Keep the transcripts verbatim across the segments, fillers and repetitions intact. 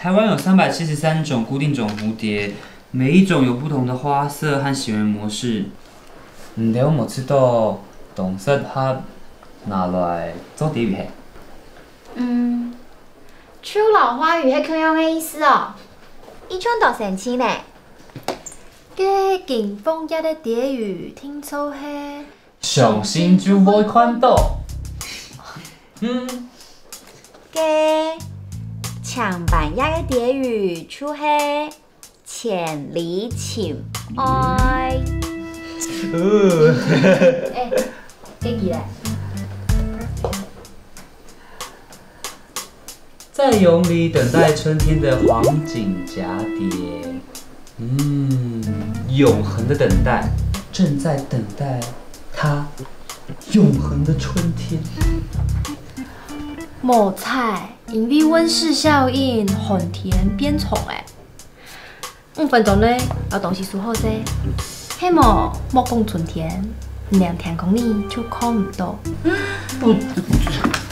台灣有三百七十三種固定種蝴蝶，每一種有不同的花色和行為模式。你兜有無試著當適合拿來做蝶戲？嗯，就摎花語係共樣个意思哦。一種多神奇呢。該金鳳葉个蝶語聽說係 相信就會看到。嗯，該青斑蝶个蝶語就係千里尋愛。呃，哎，該佢咧？在蛹裡等待春天的黃頸蛺蝶。嗯，永恆的等待，正在等待它永恆的春天。無錯，因為溫室效應，寒天變長了。 五分鐘內摎東西收好勢，係無？莫講春天，連天光日就看毋到。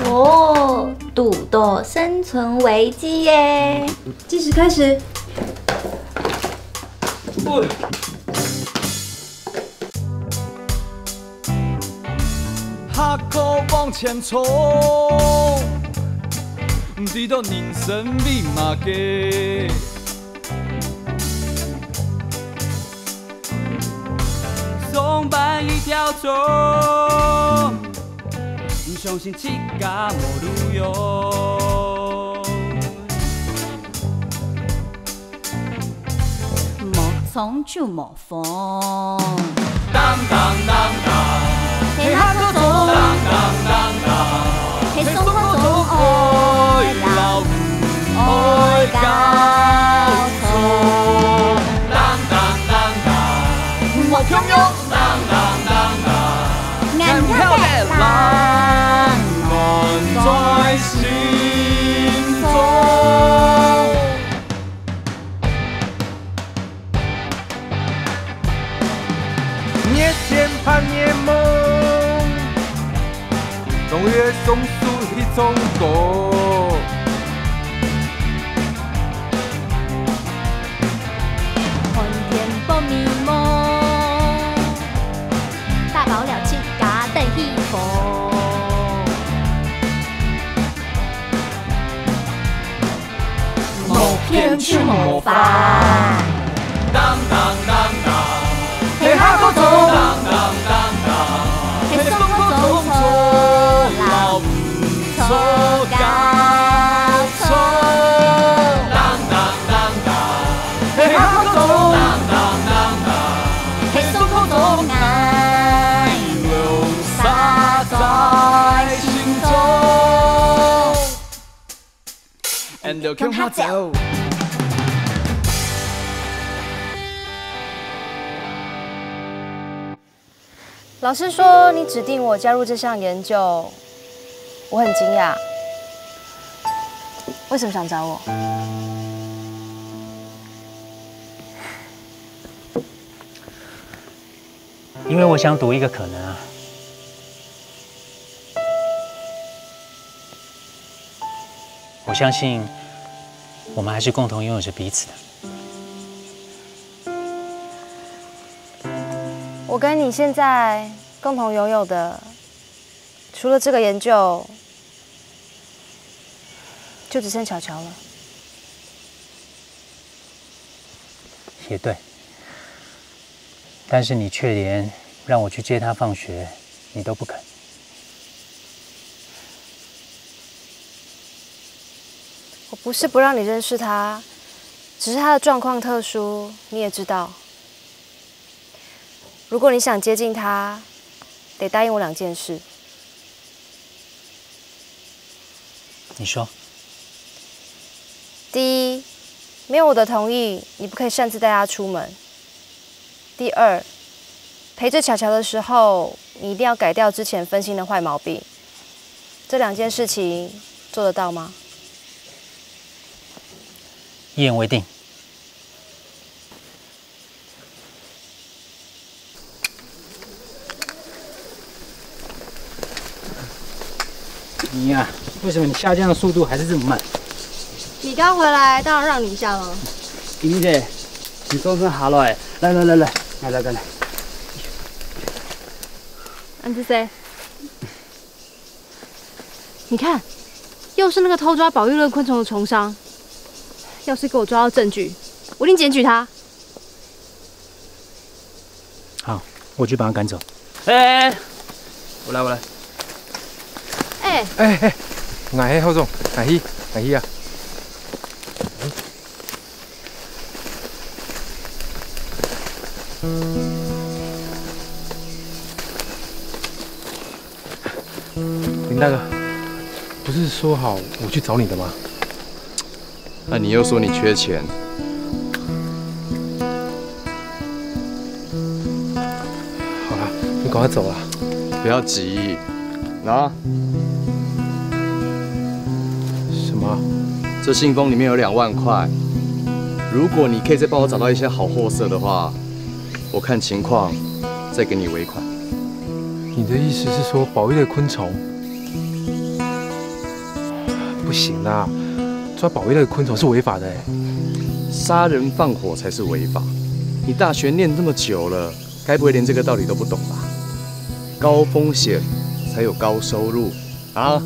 哦，堵到生存危機耶！計時開始。下課往前衝，毋知道人生為麼个。 上班一條蟲，毋相信自家無路用。無蟲就無風。當當當當，係下課鐘。當當當當，係上課鐘。愛老母愛教錯。 莫共樣。當當當當，眼曉得冷，滿在心中。月天盼月夢，中月松樹一種歌。 寒天放美夢，打包了自家等起風。無騙就無煩。當當當當，係下課鐘。當當當當，係上課鐘。錯，老母錯，教錯。當當當當。 係下課鐘，係上課鐘，愛留下在心中。And共下走。老師說你指定我加入這項研究，我很驚訝。為什麼想找我？因為我想賭一個可能啊。我相信我們還是共同擁有著彼此的。 我跟你現在共同擁有的，除了這個研究，就只剩巧巧了。也對，但是你卻連讓我去接她放學，你都不肯。我不是不讓你認識她，只是她的狀況特殊，你也知道。 如果你想接近她，得答應我兩件事。你說。第一，沒有我的同意，你不可以擅自帶她出門。第二，陪著巧巧的時候，你一定要改掉之前分心的壞毛病。這兩件事情做得到嗎？一言為定。 你呀，為什麼你下降的速度還是這麼慢？你刚回来，当然让你一下了。玲玲姐，你终于下来，来来来来，来来来来。安子谁？你看，又是那个偷抓保育类昆虫的虫商。要是给我抓到证据，我一定检举他。好，我去把他赶走。哎，我来，我来。哎，哎哎，𠊎係校長，𠊎去，𠊎去啊。林大哥，不是说好我去找你的吗？那你又说你缺钱。好了，你赶快走啊！不要急，拿。什么？这信封里面有两万块，如果你可以再帮我找到一些好货色的话，我看情况再给你尾款。你的意思是说，保育类昆虫？不行啦，抓保育类昆虫是违法的欸。杀人放火才是违法。你大学念这么久了，该不会连这个道理都不懂吧？高风险才有高收入啊！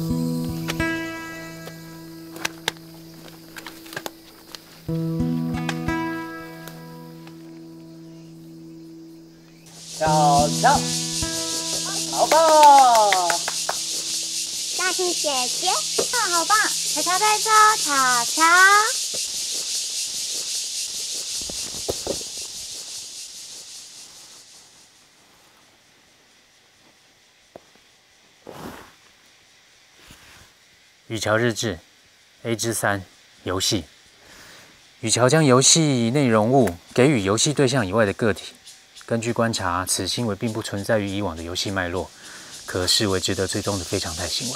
巧巧，好棒！大青姐姐，好棒！巧巧在这，巧巧。雨乔日志，A之三，游戏。雨乔将游戏内容物给予游戏对象以外的个体。根据观察，此行为并不存在于以往的游戏脉络，可视为值得追踪的非常态行为。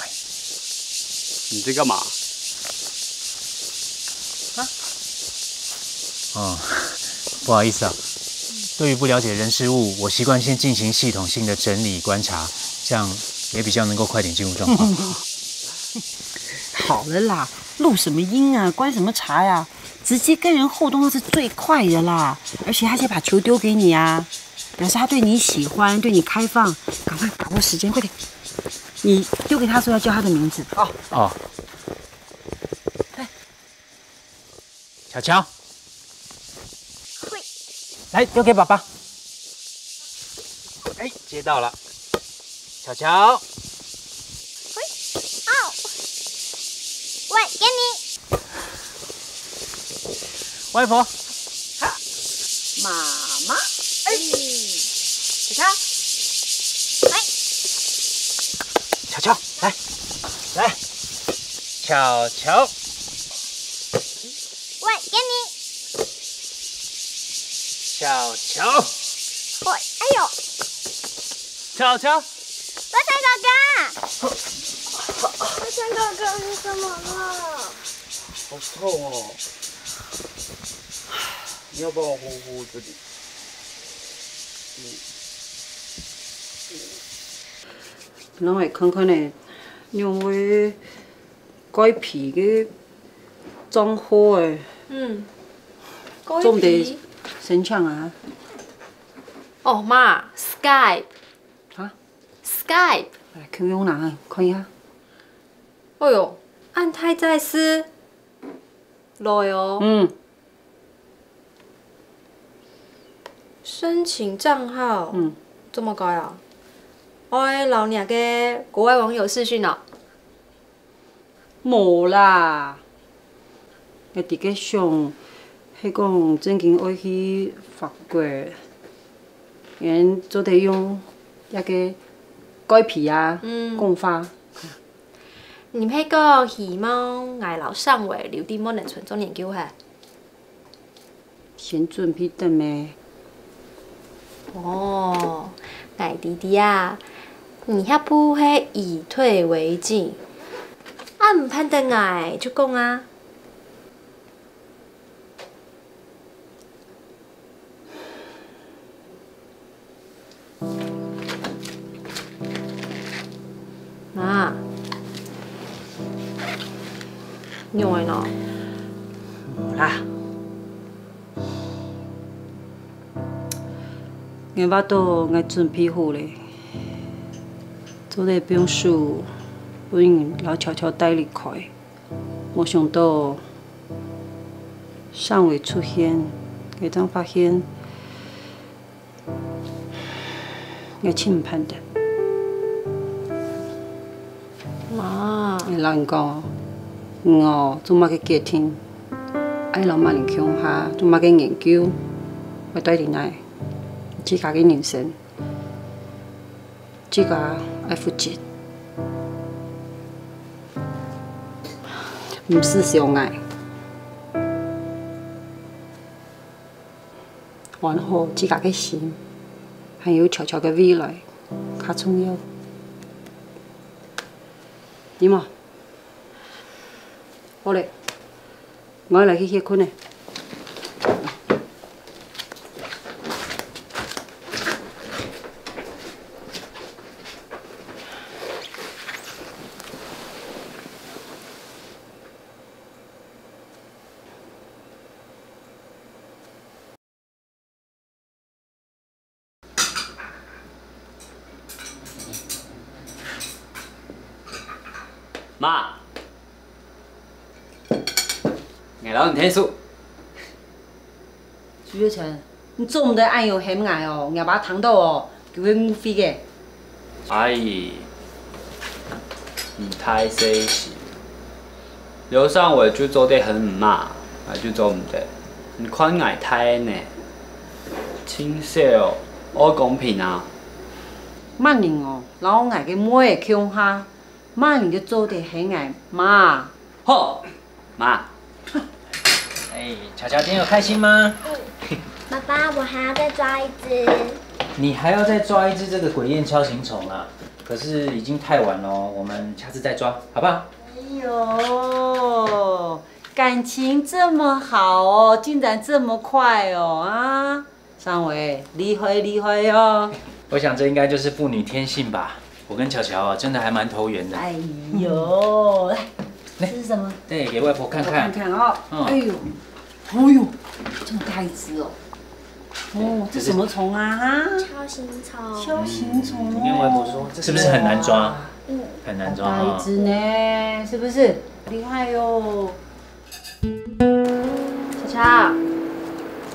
你在干嘛？哦，不好意思啊，对于不了解人事物，我习惯先进行系统性的整理观察，这样也比较能够快点进入状况。好了啦，录什么音啊，观什么察呀？直接跟人互动那是最快的啦，而且他先把球丢给你啊，表示他对你喜欢，对你开放，赶快把握时间，快点！你丢给他说要叫他的名字啊。哦，巧巧，来丢给爸爸。哎，接到了，巧巧。喂，给你。外婆，妈妈，哎，你看，哎，巧巧，来，来，巧巧，喂，给你。巧巧，喂，哎呦，巧巧，拜拜哥哥。拜拜哥哥，你怎么了？好痛哦！你要帮我呼呼这里。让我看看呢，因为该皮个账号哎，嗯，做毋得申请啊？哦妈，Skype 啊，Skype，来，Q用哪？看一下。哦哟，恁大在事，来哦。嗯，申请账号，嗯，怎么改啊？爱留你个国外网友视讯啊？无啦，我直接想，系讲正经爱去法国，人做得用一个改皮啊，嗯讲法。你毋係个希望𠊎老上位留啲乜能存做研究係？先準備等咩？哦，𠊎弟弟啊，你下步係以退為進，啊毋盼得𠊎就講啊。 媽，仰仔呢？無啦，𠊎話著𠊎準備好咧，做得放手，分人摎巧巧帶離開。無想著，上回出現，𠊎正發現 𠊎盡毋盼得。媽，𠊎摎你講，你哦，做麼个決定，愛摎麼人共下，做麼个研究，會帶你來自家个人生，自家愛負責，毋使想𠊎。 安好自家个心，還有巧巧个未來，較重要。你嘛，好咧，𠊎來去歇睏咧。 媽，𠊎摎你𢯭手。徐月成，你做毋得恁樣喊𠊎哦，若爸聽著哦，佢會誤會个。阿姨，你大細心。 劉尚偉就做得喊姆媽，𠊎就做毋得。你看𠊎大呢，盡少，愛公平啊！麼人哦，摎𠊎个妹仔共下，麼人就做得喊𠊎媽。好，媽。哎，巧巧今天有開心嗎？爸爸，我還要再抓一隻。你還要再抓一隻這個鬼燕鍬形蟲啊？可是已經太晚了，我們下次再抓，好不好？ 哎喲，感情這麼好哦，進展這麼快哦，啊！尚偉，厲害厲害哦！我想這應該就是父女天性吧。我跟巧巧啊，真的還蠻投緣的。哎喲，來，這是什麼？對，給外婆看看。我看看哦。嗯。哎喲，哦喲，這麼大一隻哦。哦，這什麼蟲啊？哈？鍬形蟲。鍬形蟲。你跟外婆說，這是不是很難抓？嗯。很難抓哈。好大一隻呢，是不是？厲害喲。巧巧，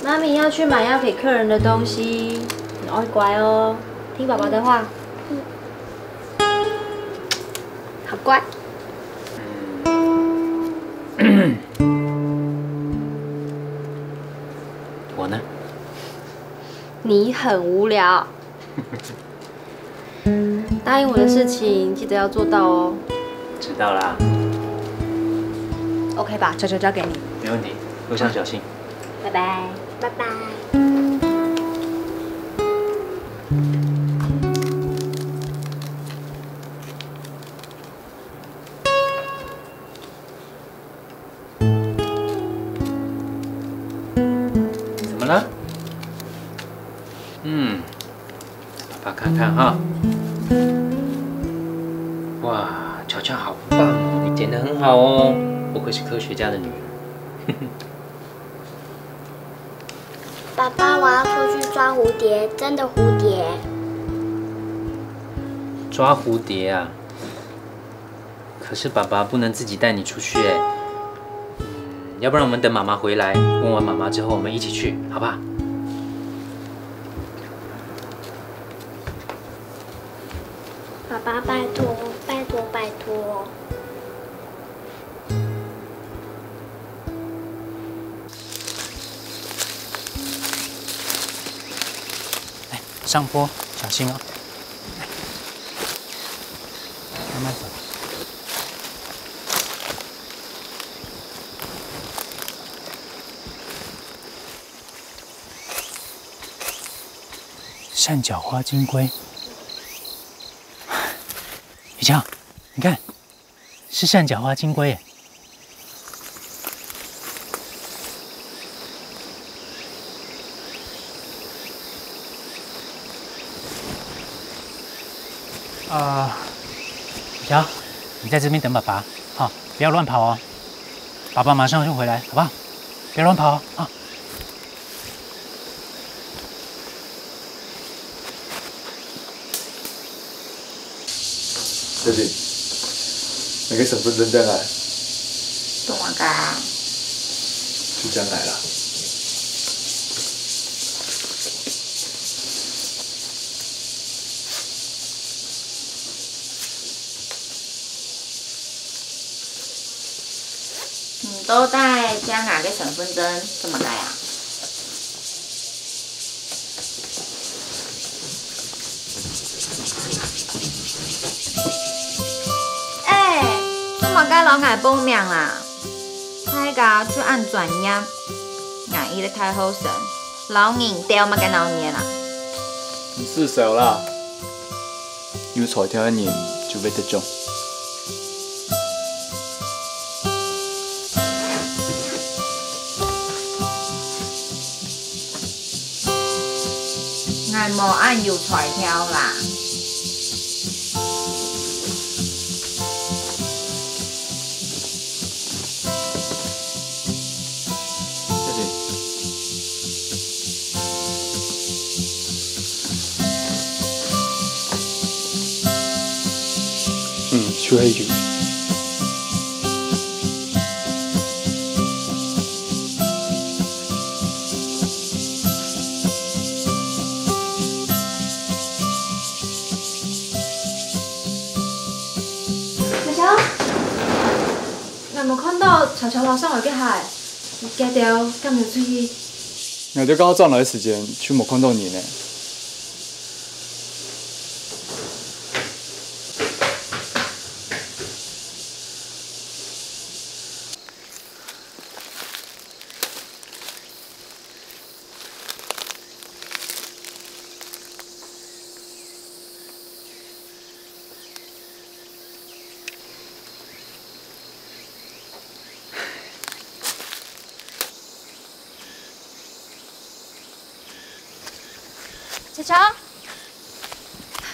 媽咪要去買要給客人的東西，你要乖哦，聽爸爸的話。嗯。好乖。 我呢？你很無聊。答應我的事情記得要做到哦。知道啦。OK吧，球球交給你。没问题，路上小心。拜拜。拜拜。怎么了？嗯，爸爸看看哈。哇，巧巧好棒哦，你剪得很好哦，不愧是科学家的女儿。爸爸，我要出去抓蝴蝶，真的蝴蝶。抓蝴蝶啊？可是爸爸不能自己带你出去哎。嗯，要不然我们等妈妈回来，问完妈妈之后，我们一起去，好不好？爸爸，拜托，拜托，拜托。 哎，上坡，小心哦。慢慢走。扇脚花金龟。雨强，你看， 是扇脚花金龟耶。啊，小强，你在这边等爸爸，好，不要乱跑哦。爸爸马上就回来，好不好？別亂跑啊！小姐，你个身份證在哪？做麼个啊？就這樣來了。 你都帶加拿个身份證做麼个啊？哎，做麼个摎𠊎報名啊？大家就恁專業，𠊎一个大學生，摎人鬥麼个鬧熱啊？你識少啦！ 有才調个人就會得獎。𠊎無恁有才調啦。謝謝。 嗯，就係有。小喬，𠊎無看到喬喬摎上來个鞋，佢兜敢有出去？𠊎兜剛剛轉來个時間就無看到你呢。 喬喬，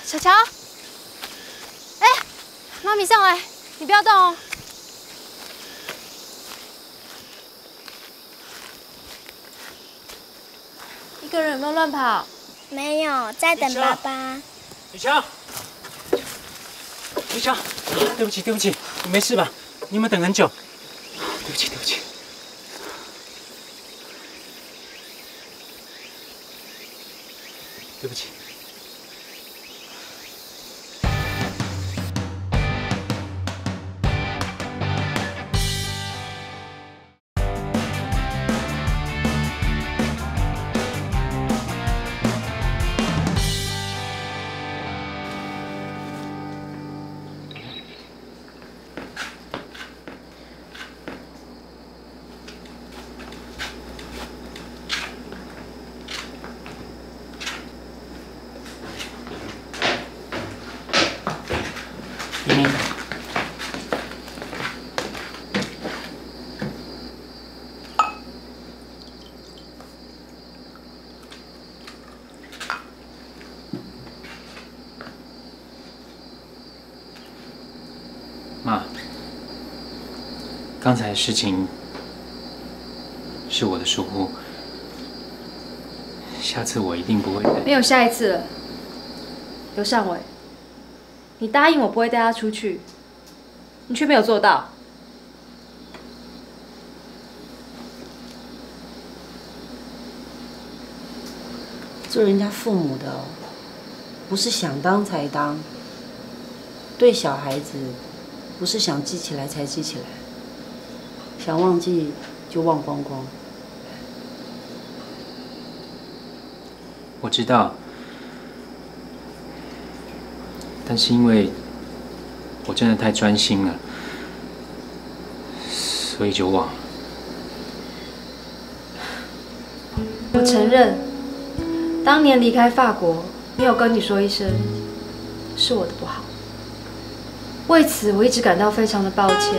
喬喬，哎，媽咪上來，你不要動哦。 一個人有沒有亂跑？沒有，在等爸爸。雨強，雨強，對不起，對不起，你沒事吧？你有沒有等很久？對不起，對不起，對不起。媽，剛才的事情是我的疏忽，下次我一定不會再。沒有下一次了，劉尚偉，你答應我不會帶他出去，你卻沒有做到。 做人家父母的哦，不是想當才當，對小孩子，不是想記起來才記起來，想忘記就忘光光。 我知道，但是因為我真的太專心了，所以就忘了。我承認，當年離開法國，沒有跟你說一聲，是我的不好。為此，我一直感到非常的抱歉。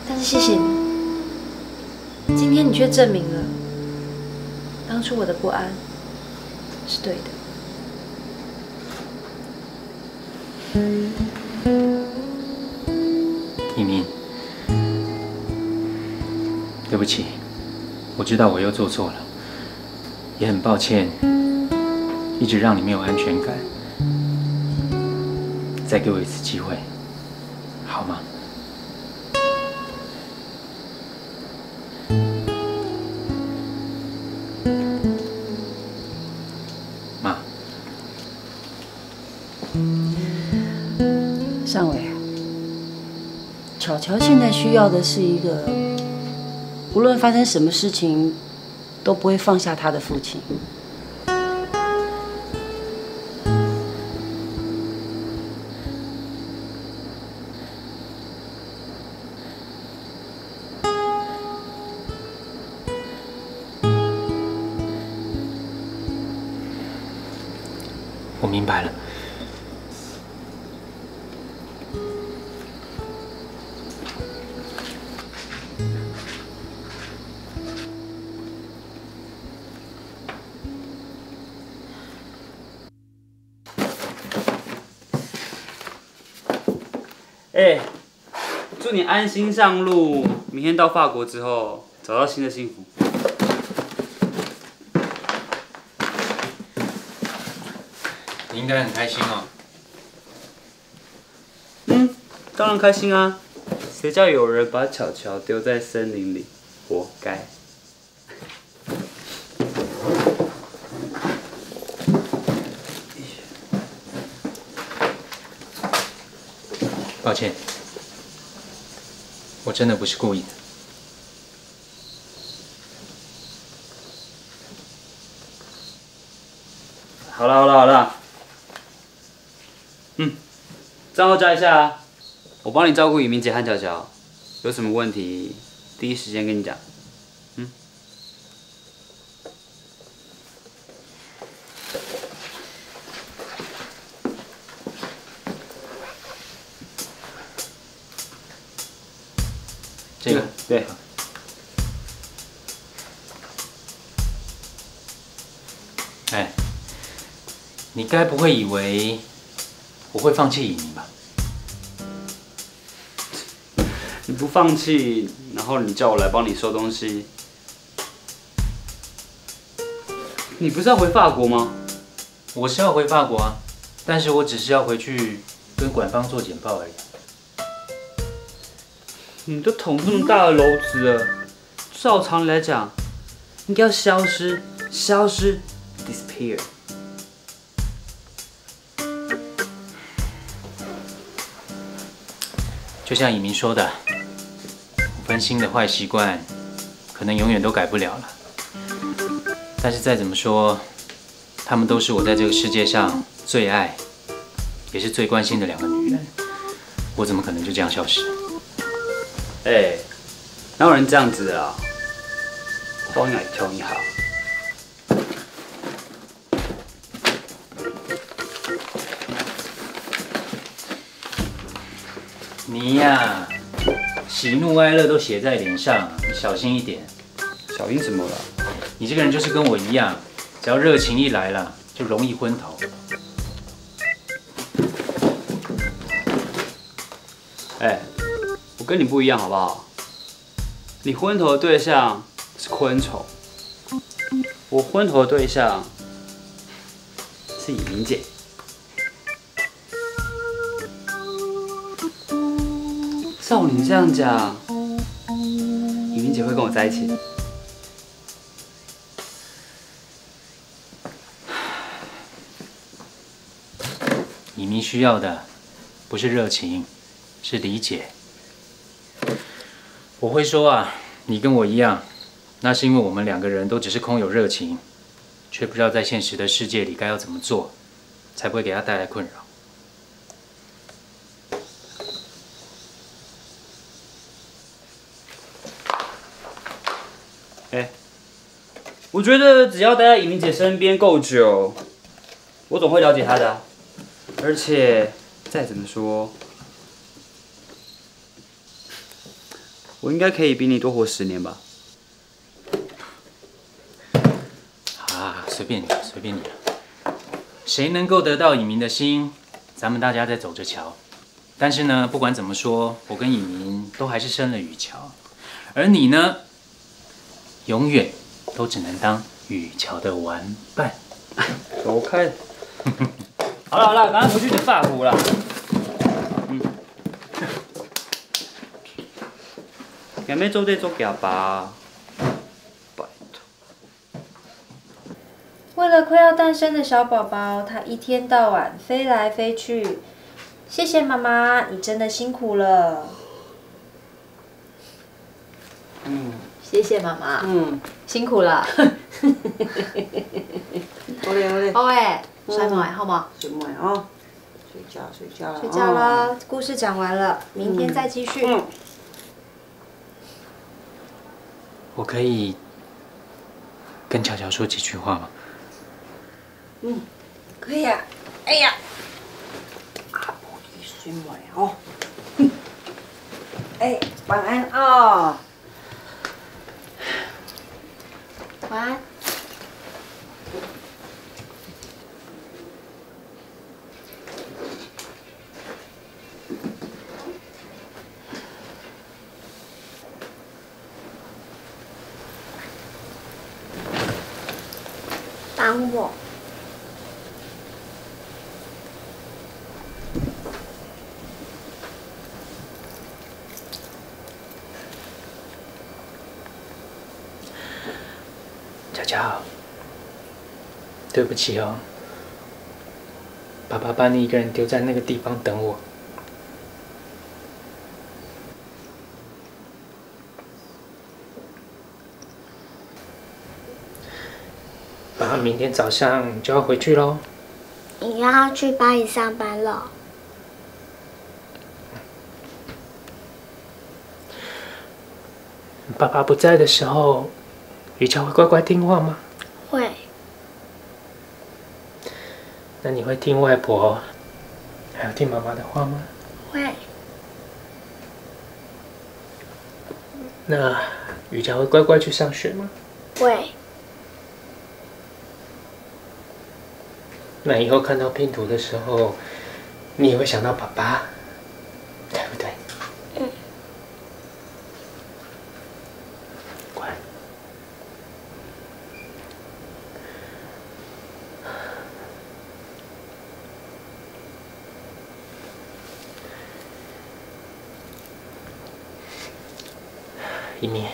但是謝謝你。 今天你卻證明了，當初我的不安是對的。一鳴，对不起，我知道我又做错了，也很抱歉，一直让你没有安全感。再给我一次机会，好吗？妈。尚伟，巧巧现在需要的是一个，无论发生什么事情，都不会放下他的父亲。我明白了。哎，祝你安心上路，明天到法国之后找到新的幸福。你应该很开心哦。嗯，当然开心啊！谁叫有人把巧巧丢在森林里？活该！抱歉，我真的不是故意的。好了好了好了，嗯，账号加一下啊，我帮你照顾雨明姐和巧巧，有什么问题第一时间跟你讲。这个对，哎，你该不会以为我会放弃雨明吧？你不放弃，然后你叫我来帮你收东西，你不是要回法国吗？我是要回法国啊，但是我只是要回去跟馆方做简报而已。你都捅这么大的篓子了，照常理来讲，应该要消失，消失，disappear。就像雨明说的，我分心的坏习惯，可能永远都改不了了。但是再怎么说，她们都是我在这个世界上最爱，也是最关心的两个女人，我怎么可能就这样消失？哎，哪有人这样子的啊？我帮你来挑一好。你呀，喜怒哀乐都写在脸上，你小心一点。小心什么了？你这个人就是跟我一样，只要热情一来了，就容易昏头。哎，我跟你不一样好不好？你昏头的对象是昆虫，我昏头的对象是雨明姐。照你这样讲，雨明姐会跟我在一起？雨明需要的不是热情，是理解。我会说啊，你跟我一样，那是因为我们两个人都只是空有热情，却不知道在现实的世界里该要怎么做，才不会给他带来困扰。哎，我觉得只要待在雨明姐身边够久，我总会了解她的啊。而且再怎么说，我应该可以比你多活十年吧？啊，随便你，随便你。谁能够得到雨明的心，咱们大家再走着瞧。但是呢，不管怎么说，我跟雨明都还是生了雨乔，而你呢，永远都只能当雨乔的玩伴。走开！好了好了，赶快回去煮饭了。嗯，也没做得做假吧？拜托。为了快要诞生的小宝宝，他一天到晚飞来飞去。谢谢妈妈，你真的辛苦了。嗯，谢谢妈妈，嗯，辛苦了。好嘞好嘞，好诶，睡梦好吗？睡梦哦，睡觉睡觉了，睡觉了。故事讲完了，明天再继续。我可以跟巧巧说几句话吗？嗯，可以啊。哎呀，阿婆你睡梦哦。哎，晚安哦。晚安。帮我。巧巧，对不起哦，爸爸把你一个人丢在那个地方等我。爸爸明天早上就要回去喽。你又要去巴黎上班了？爸爸不在的时候，雨乔会乖乖听话吗？会。那你会听外婆，还有听妈妈的话吗？会。那雨乔会乖乖去上学吗？会。那以后看到拼图的时候，你也会想到爸爸，对不对？嗯。乖。一念，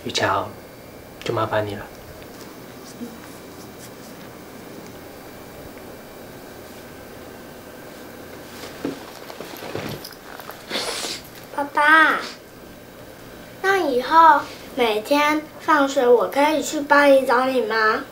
雨乔，就麻烦你了。爸爸，那以后每天放学我可以去巴黎找你吗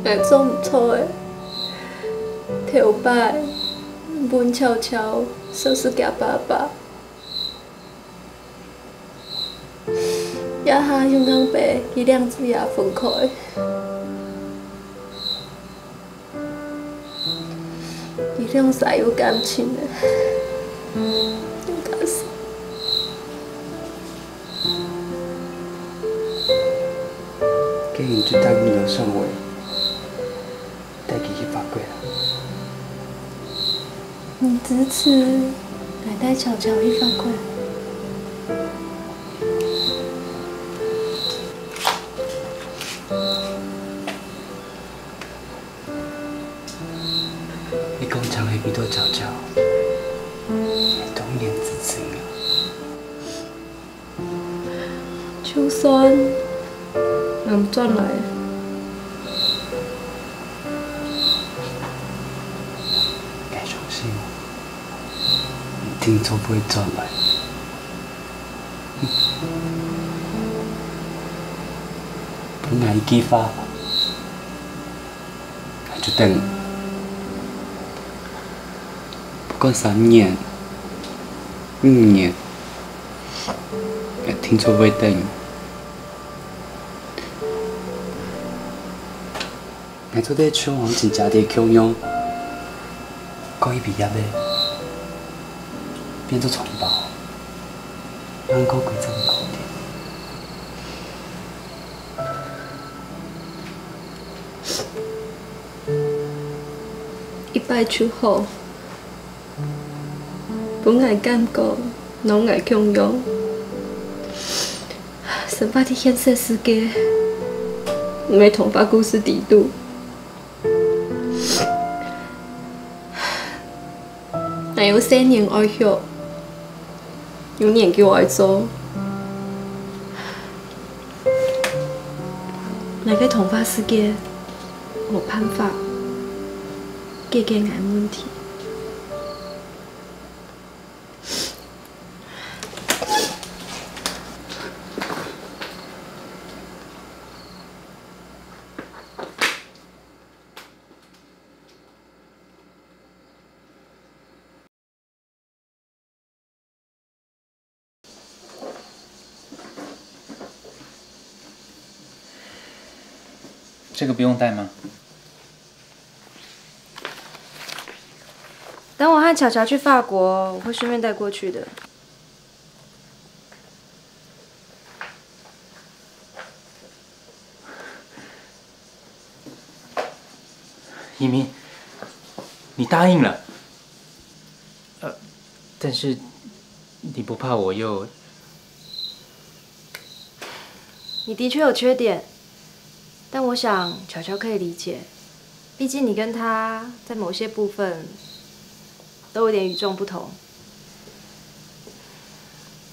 ？𠊎做毋著个，頭擺分巧巧說係厥爸爸，這下又硬分佢兩子爺分開。 佢兩儕有感情个，有打算。該你就答應劉尚偉，帶佢去法國啦。你支持𠊎帶喬喬去法國？ 你講正係為著喬喬，𠊎當然支持你啊。就算𠊎毋轉來，𠊎相信你定著會轉來。分𠊎一句話， 𠊎就等。不管三年、五年，𠊎定著會等。𠊎做得像王靜姐姐共樣，高一畢業仔，變做長跑，贏過幾隻个高低。 一擺就好，分𠊎感覺摎𠊎共樣，生活在現實世界，毋係童話故事底肚。𠊎有細人愛畜， 有研究愛做。𠊎个童話世界無辦法解決𠊎問題。这个不用带吗？等我和巧巧去法国，我会顺便带过去的。一鸣，你答应了。呃，但是你不怕我又……你的确有缺点，但我想巧巧可以理解，毕竟你跟他在某些部分都有点与众不同。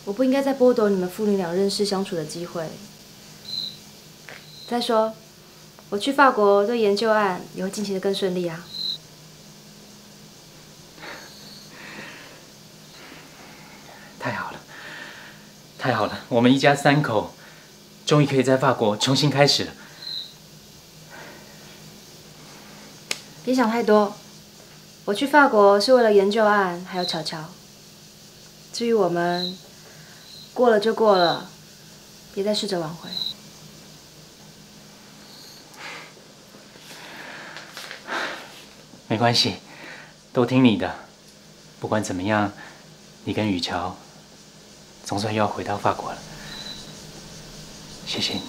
我不应该再剥夺你们父女俩认识相处的机会。再说，我去法国做研究案也会进行得更顺利啊。太好了，太好了，我们一家三口终于可以在法国重新开始了。别想太多，我去法国是为了研究案，还有巧巧。至于我们，过了就过了，别再试着挽回。没关系，都听你的。不管怎么样，你跟雨乔总算又要回到法国了。谢谢你。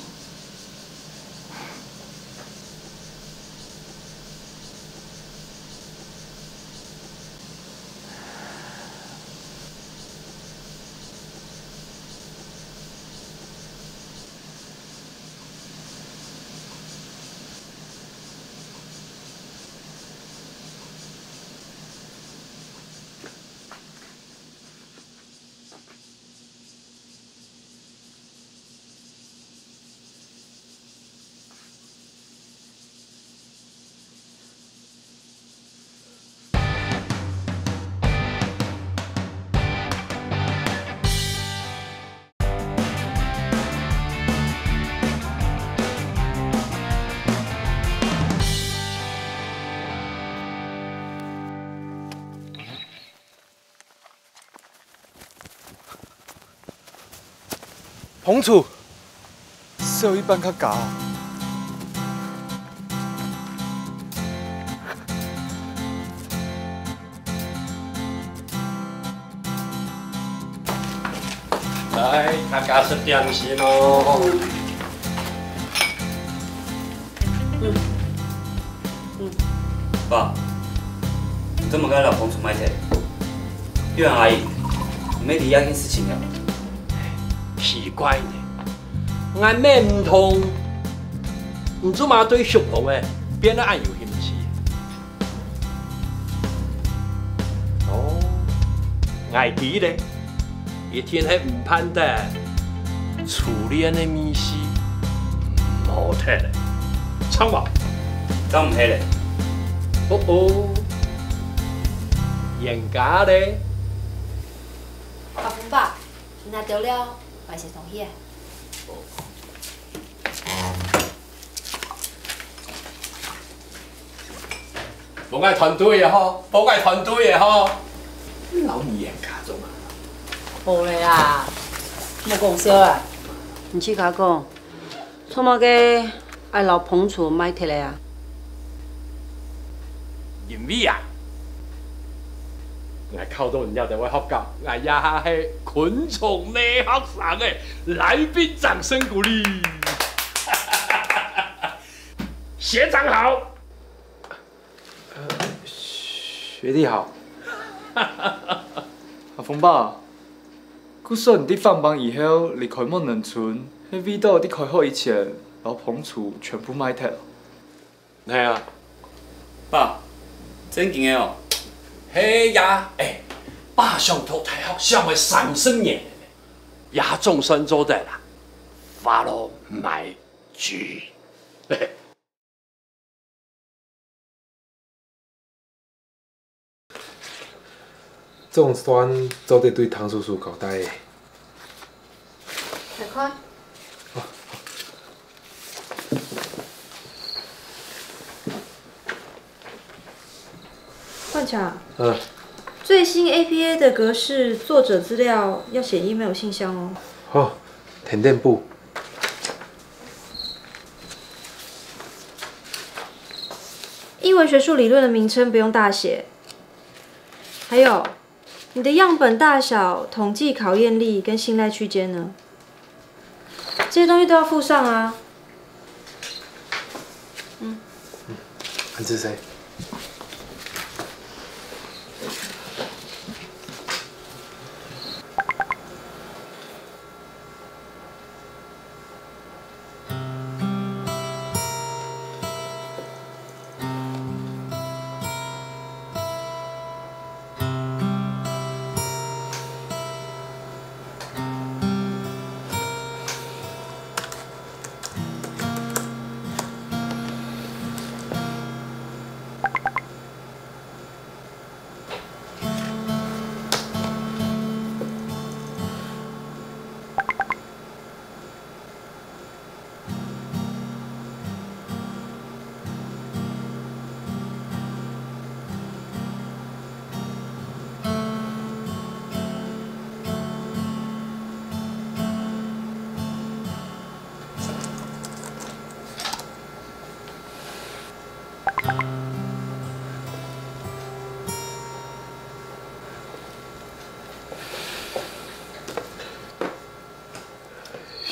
彭楚，小一半較高。來，大家食點心哦。嗯。嗯。爸，你做麼个摎彭楚賣忒？玉蘭阿姨，你毋係知這件事情啊？奇怪呢，𠊎乜毋通，你做麼个對淑芳仔變到恁有興趣？ 哦，𠊎知咧，一定係毋盼得初戀个味緒毋好忒咧，著無？當毋係咧。哦哦，冤家咧。阿峰伯，你拿到了，拜謝同學。 幫𠊎團隊个吼，幫𠊎團隊个吼。摎你冤家做麼个？無咧啦，莫講笑啦。你自家講，做麼个愛摎彭楚賣忒咧啊？因為啊，𠊎考著你這兜个學校，𠊎這下係昆蟲類學生欸，來賓掌聲鼓勵。 學長好。呃，學弟好。阿峰伯，就算你在放榜以後離開木能村，係為著在開學以前，摎彭楚全部賣忒哦。係啊。爸，正經个哦。係呀，欸，爸上讀大學上了三十年了呢，也總算做得啦。Follow my dream。 總算做得對湯叔叔交代咧。來看。冠強，嗯。最新A P A的格式，作者資料要寫email信箱哦。好，填電簿。 英文學術理論的名稱不用大寫。還有，你的樣本大小、統計考驗力跟信賴區間呢？這些東西都要附上啊。嗯。嗯，恁仔細。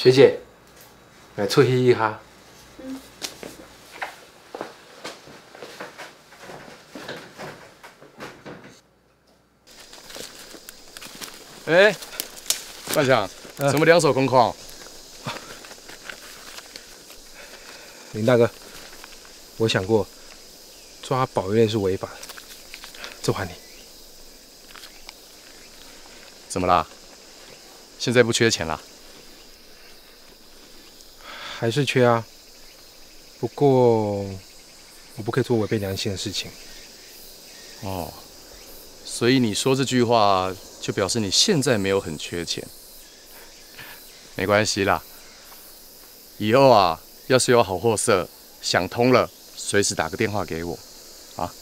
學姐，來出去一下。 哎，冠強，嗯。怎麼兩手空空？林大哥，我想過，抓保育类是違法的，這還你。怎麼啦？現在不缺錢啦？ 還是缺啊，不過我不可以做違背良心的事情。哦，所以你說這句話，就表示你現在沒有很缺錢。沒關係啦，以後啊，要是有好貨色，想通了，隨時打個電話給我，啊。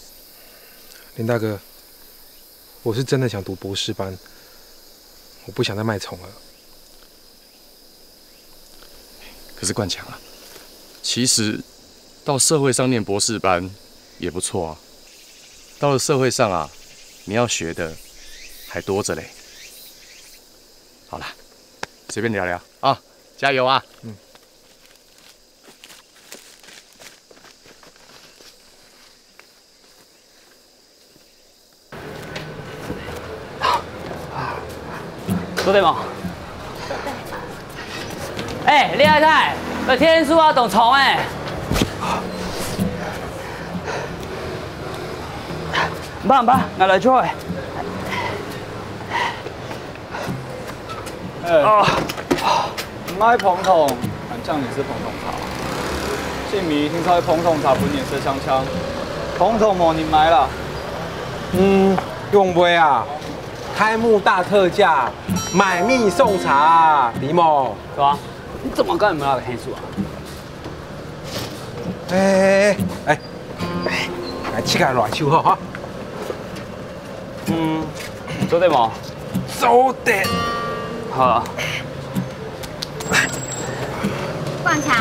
林大哥，我是真的想讀博士班，我不想再賣蟲了。 可是冠強啊，其實到社會上念博士班也不錯啊。到了社會上啊，你要學的還多著嘞。好啦，随便聊聊啊，加油啊！做得無？哎，厲害太，有天數啊，當長哎。毋怕毋怕，𠊎來做哎。 哎，哦，買膨痛，還講你係膨痛茶。這味聽說係膨痛茶分人食嗆嗆，膨痛無人買啦。嗯，仰會啊？開幕大特價，買蜜送茶，知無？對啊，你做麼个毋愛𠊎个天數啊？哎哎哎，來，自家來手好哈。 嗯，做得無？做得。好啊。冠強，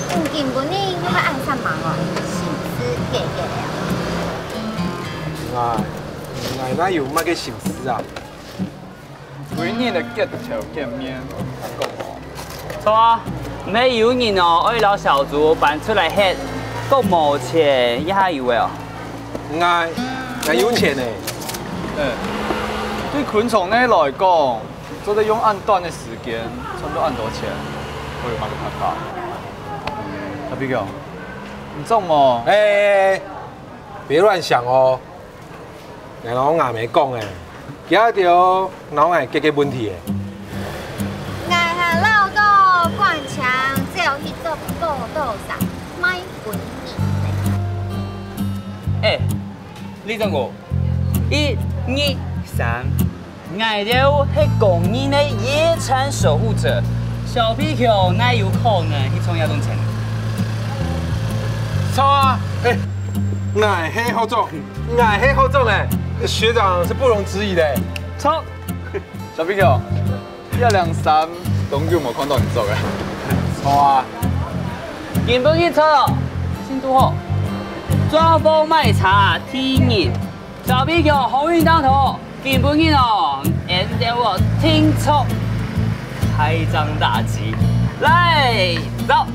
你今晡日又愛恁煞猛哦，心思計計了。𠊎，𠊎哪有麼个心思啊？ 每日个街頭見面，還講哦。著啊，毋係有人哦，愛摎小豬搬出來歇，講無錢，這下有个哦。𠊎，𠊎有錢呢。嗯，對昆蟲呢來講，做得用恁短个時間賺到恁多錢，會有麼个辦法？阿比哥，你中無？哎，別亂想哦。 𠊎摎吾姆講欸，佢兜摎𠊎解決問題欸。𠊎還恅著冠強走去做報導社，賣分人呢。欸，李正國，一、二、三，𠊎兜係公認个野餐守護者，小皮球哪有可能去創這種錢？著啊，欸，𠊎係校長。 𠊎係校長欸，學長是不容置疑的。著，小皮球，這領衫當久無看著你著欸。著啊，今晡日著，新拄好，專訪賣茶第一，小皮球好運當頭。 今晡日哦，𠊎兜哦，定著開張大吉，來，走！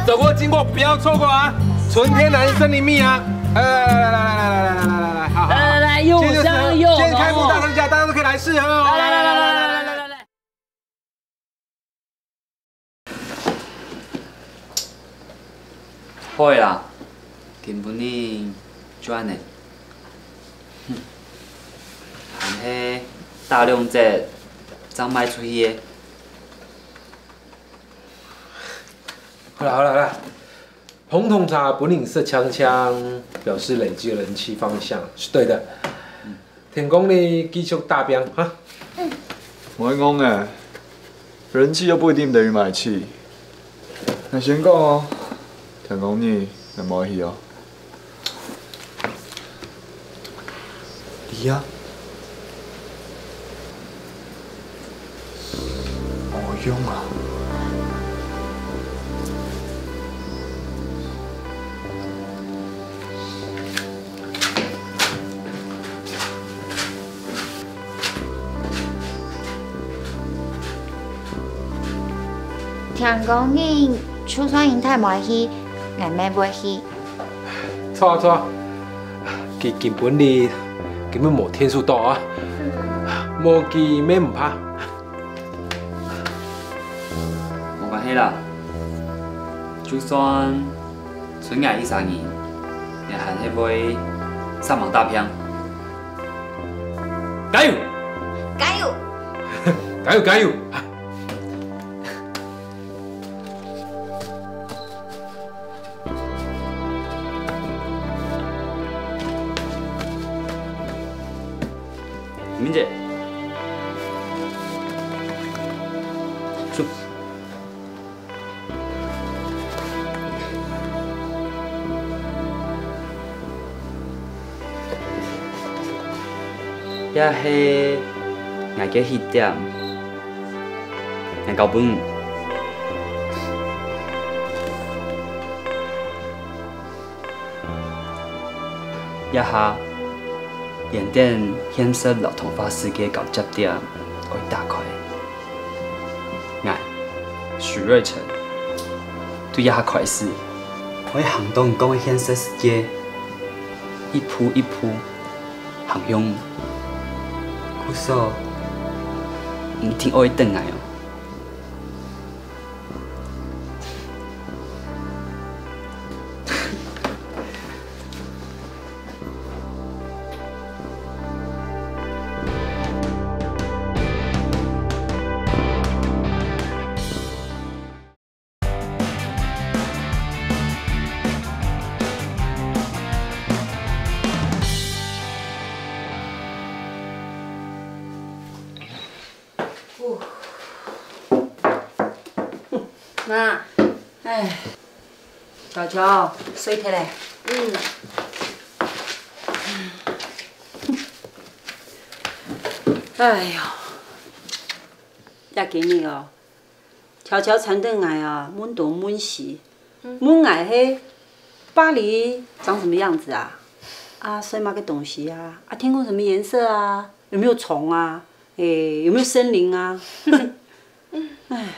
走過經過不要錯過啊！純天然生理蜜啊！來來來來來來來來來來來來，好好好，來來來，又香又濃哦！今天就是今天開幕大特價，大家都可以來試喝哦！來來來來來來來來。 好啦，今晡日就恁仔，哼，還係打兩折正賣出去个。好啦好啦好啦，紅通茶分你食嗆嗆，表示累積人氣方向是對的。 天光日繼續打拚哈。莫講欸，人氣又不一定等於買氣。𠊎先講哦，天光日𠊎無愛去哦。你啊？無用啊！ 天光日，就算𠊎兜無愛去，𠊎乜會去。著啊著啊，佢今晡日根本無天數到啊，無佢乜毋怕。 無關係啦，就算賰𠊎一儕人，𠊎還係會煞猛打拚。加油！加油！加油加油！ 明姐，走。這係𠊎个喜帖，𠊎交分你。 這下原本現實摎童話世界交接點愛打開。𠊎，徐瑞辰，對這下開始，愛行到你講个現實世界，一步一步行向你。故所，你一定愛等𠊎哦。 媽，唉，喬喬，睡忒咧。嗯。哎喲，這幾日哦， 喬喬纏等𠊎啊，問東問西，問𠊎係巴黎長什麼樣子啊？啊，睡麼个東西啊？啊，天空什麼顏色啊？有沒有蟲啊？誒，有沒有森林啊？唉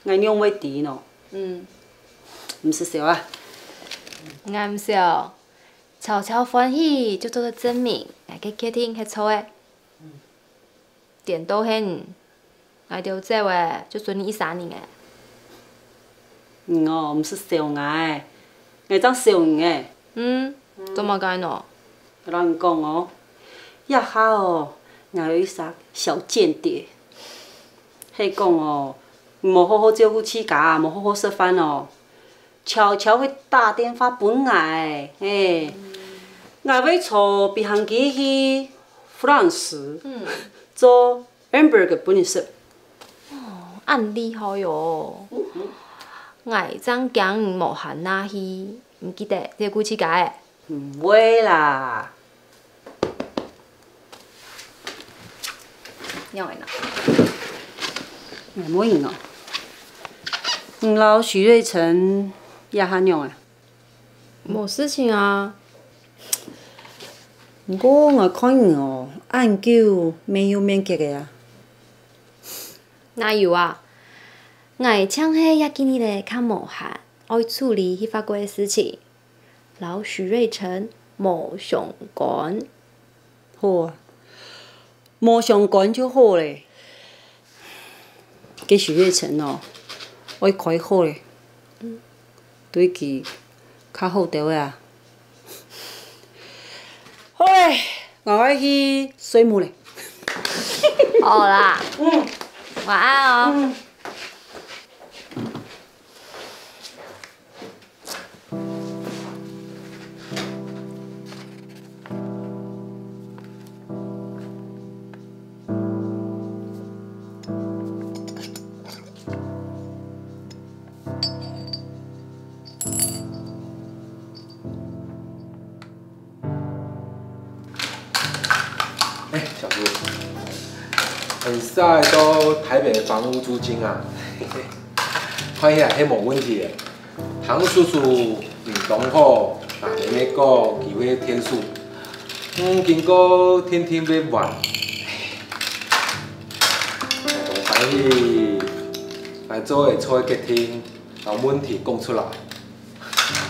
，𠊎仰會知呢？嗯。毋使愁啊。𠊎毋愁，喬喬歡喜就做得證明𠊎个決定係著个。 顛倒係你，𠊎兜走咧，就賰你一儕人咧。你哦，毋使愁𠊎，𠊎正愁你咧。嗯，做麼个呢？𠊎摎你講哦，這下哦，𠊎有一儕小間諜，係講哦，你無好好照顧自家，無好好食飯哦， 喬喬會打電話分𠊎，嘿，𠊎會坐飛行機去France，做hamburger分你食。哦，恁厲害哦！𠊎正驚你無閒拿去，毋記得照顧自家咧。毋會啦。 仰仔呢？𠊎問你哦，你摎徐瑞辰這下仰仔？無事情啊。毋過𠊎看你哦，恁久無有面見个啊。哪有啊？𠊎淨係這幾日仔較無閒，愛處理去法國个事情。 摎徐瑞辰無相干。好啊，無相干就好咧。該徐瑞辰哦，愛開學咧，對佢較好兜仔啊。好咧，𠊎愛去睡目咧。好啦，嗯，晚安哦。嗯。 欸，小叔，你係到臺北房屋租金啊？看起來係無問題个。唐叔叔人當好，𠊎摎你講佢會𢯭手。嗯，經過定定會還。𠊎當歡喜，𠊎做會著个決定，摎問題講出來。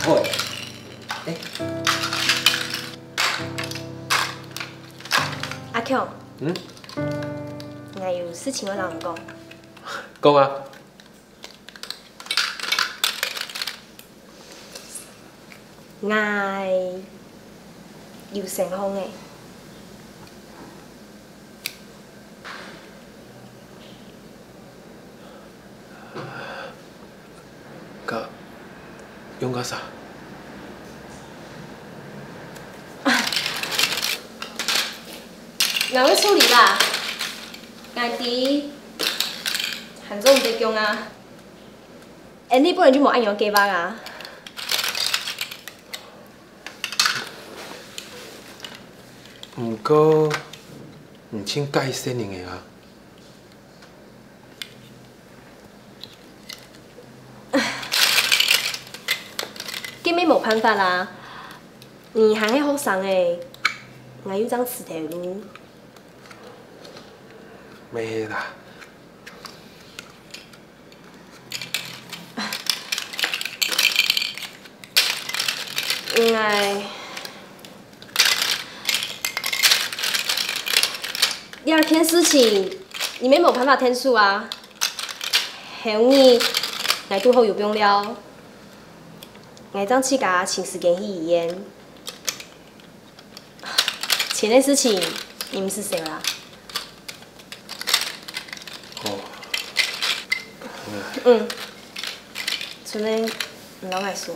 好欸。欸。阿強。嗯？𠊎有事情愛摎你講。講啊。𠊎有身項欸。 該，用該啥？𠊎會處理啦。𠊎知，還做毋得降啊。Andy本來就無恁樣計畫啊。毋過，你盡介意細人仔啊？ 該乜無辦法啦，你還係學生欸， ，𠊎有張辭退信。無啦。𠊎，這件事情，你乜無辦法𢯭手啊。後日，𠊎堵好有病了，𠊎正自家尋時間去醫院。 錢个事情，你毋使愁啦。哦。嗯。春妹，你摎𠊎說。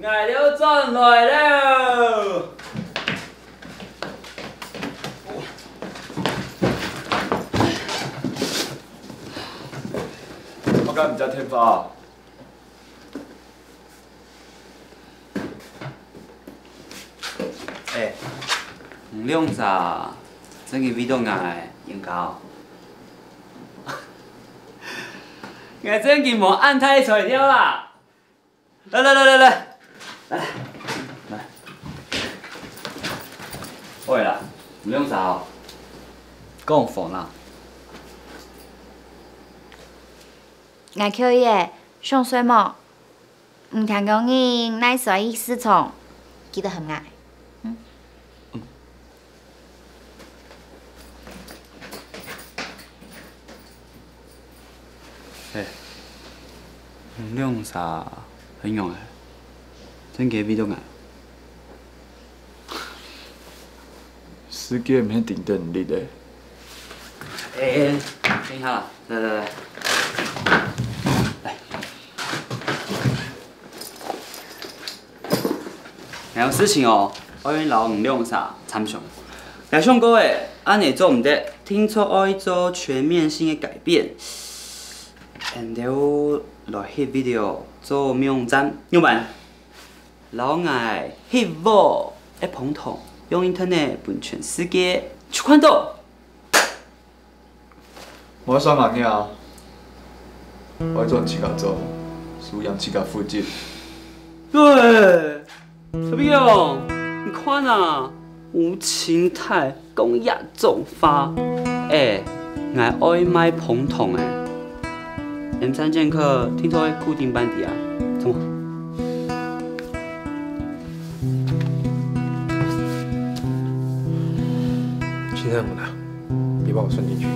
𠊎兜轉來了！麼个毋接電話啊？ 哎，你兩儕正經為著𠊎冤家哦。𠊎正經無恁大材料啦。來來來來來，來來。喂啦，你兩儕哦，講話啦。𠊎口渴，想睡無？ 你聽講你哪衰去市場，記得喊𠊎。嗯。嘿，你兩儕仰仔，正經為著𠊎。 世界毋係定等你个。哎，哎，等一下啦，來來來，來。還有事情哦，愛摎你兩儕參詳。𠊎想過誒，恁仔做毋得，定著愛做全面性个改變。𠊎兜來翕video做網站，仰般？ 摎𠊎翕屋个樊堂，用internet分全世界就看著。無算麼个啊，愛做自家做，輸贏自家負責。對，小朋友，你看啊，吳清泰 講這種話。哎，𠊎愛賣樊堂誒。M三劍客定著愛固定班底啊，怎麼？現在我拿，別把我算進去。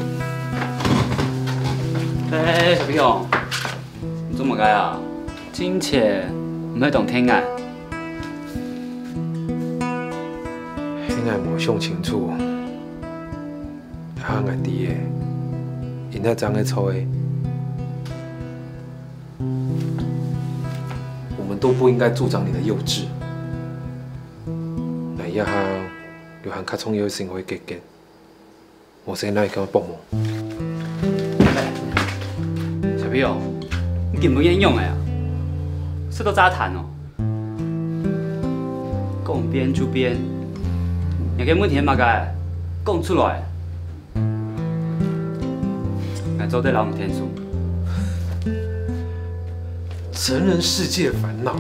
哎，哎，哎，小朋友， 你做麼个啊？金錢毋係當天眼。係𠊎無想清楚，這下𠊎知了，𠊎正係錯个。我們都不應該助長你的幼稚。𠊎這下有還較重要个生活解決。 無先來向𠊎幫忙。哎，小朋友，你今晡日仰仔啊？食著炸彈哦？講變就變，若个問題係麼个？講出來！𠊎做得摎你𢯭手。成人世界的煩惱，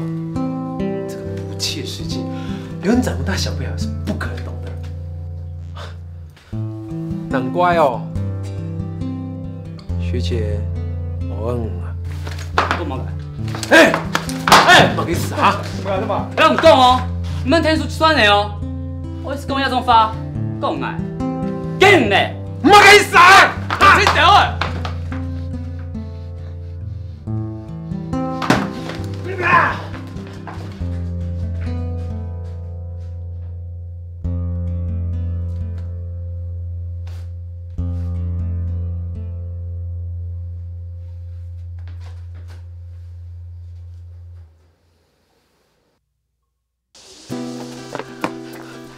這個不切實際，連長大小朋友是不可能懂的。 難怪哦，學姐無愛𠊎啊。做麼个？哎，哎，麼个意思啊？怎麼了？怎麼了？𠊎同你講哦，毋好𢯭手就算了哦。𠊎係講這種話，講𠊎，驚呢！麼个意思啊？啊！你等我。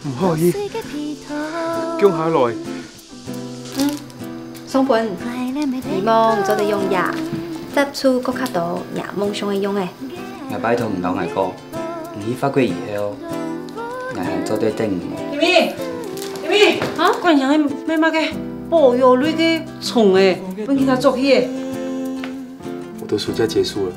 毋好去，降下來。嗯，送分你。你望你做得用呀？接觸過較多若夢想个樣仔。𠊎拜託你摎𠊎講，你去法國以後，𠊎還做得等你無？咪咪，咪咪，啊？管人个咩麼个保育類个蟲仔，分佢兜捉去个。我的暑假結束了。